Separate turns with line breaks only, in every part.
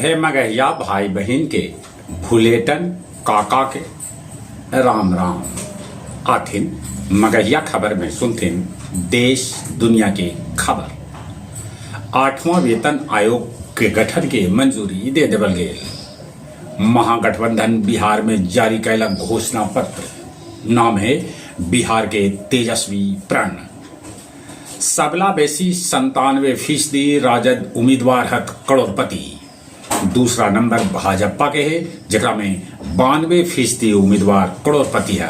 सभे मगहिया भाई बहिन के भुलेटन काका के राम राम। आथिन मगहिया खबर में सुनथिन देश दुनिया के खबर। आठवां वेतन आयोग के गठन के मंजूरी दे देवल गेल। महागठबंधन बिहार में जारी कैलक घोषणा पत्र, नाम है बिहार के तेजस्वी प्रण। सबला बेसी 97% राजद उम्मीदवार हत करोड़पति। दूसरा नंबर भाजपा के है, जेकरा में 92% उम्मीदवार करोड़पति है।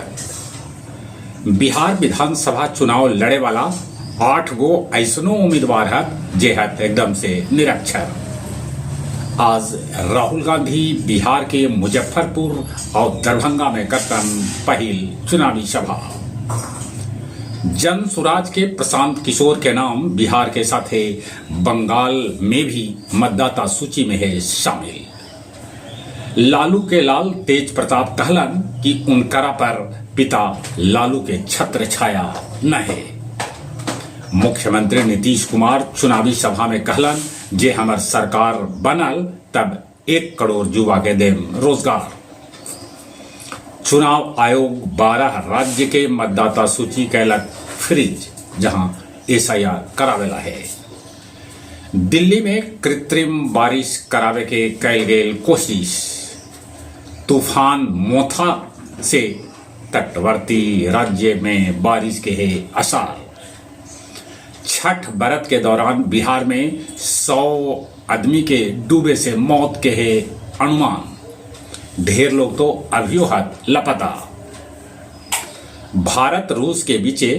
बिहार विधानसभा चुनाव लड़े वाला 8 गो ऐसनो उम्मीदवार है जे हत एकदम से निरक्षर। आज राहुल गांधी बिहार के मुजफ्फरपुर और दरभंगा में करतन पहिल चुनावी सभा। जन सुराज के प्रशांत किशोर के नाम बिहार के साथे बंगाल में भी मतदाता सूची में है शामिल। लालू के लाल तेज प्रताप कहलन कि उनकरा पर पिता लालू के छत्र छाया न है। मुख्यमंत्री नीतीश कुमार चुनावी सभा में कहलन जे हमर सरकार बनल तब 1 करोड़ युवा के देम रोजगार। चुनाव आयोग 12 राज्य के मतदाता सूची कैलक फ्रिज, जहां एसआईआर करावेला है। दिल्ली में कृत्रिम बारिश करावे के कैल गेल कोशिश। तूफान मोथा से तटवर्ती राज्य में बारिश के है आसार। छठ व्रत के दौरान बिहार में 100 आदमी के डूबे से मौत के है अनुमान। ढेर लोग तो अभियो हत लापता। भारत रूस के बीचे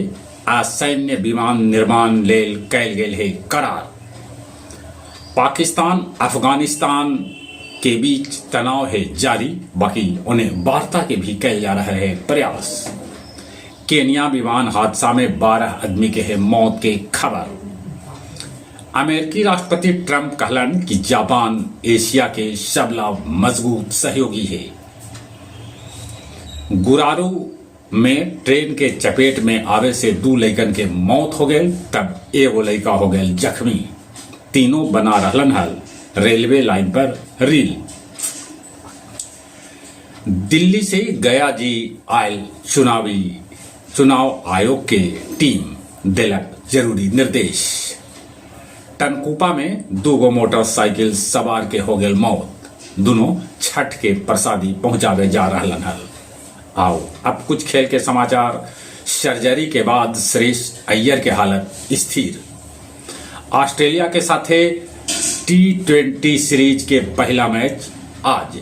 असैन्य विमान निर्माण लेल कैल गेल है करार। पाकिस्तान अफगानिस्तान के बीच तनाव है जारी, बाकी उन्हें वार्ता के भी कैल जा रहा है प्रयास। केनिया विमान हादसा में 12 आदमी के है मौत के खबर। अमेरिकी राष्ट्रपति ट्रंप कहलन कि जापान एशिया के सबला मजबूत सहयोगी है। गुरारू में ट्रेन के चपेट में आवे से 2 लइकन के मौत हो गए, तब एगो लइका हो गए जख्मी। तीनों बना रहलन हल रेलवे लाइन पर रील। दिल्ली से गया जी आयल चुनाव आयोग के टीम दिलक जरूरी निर्देश। टनकुपा में 2 गो मोटरसाइकिल सवार के हो गेल मौत। दोनों छठ के प्रसादी पहुंचावे जा रहलन हल। आओ अब कुछ खेल के समाचार। सर्जरी के बाद श्रेयस अय्यर के हालत स्थिर। ऑस्ट्रेलिया के साथे T20 series के पहला मैच आज।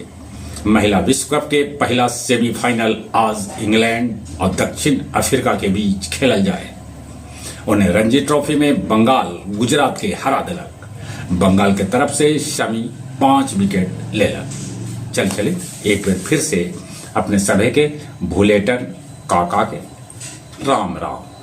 महिला विश्व कप के पहला सेमीफाइनल आज इंग्लैंड और दक्षिण अफ्रीका के बीच खेलल जाए। उन्हें रणजी ट्रॉफी में बंगाल गुजरात के हरा दिलक। बंगाल के तरफ से शमी 5 विकेट लेलक। चल चले एक बार फिर से अपने सभे के भुलेटन काका के राम राम।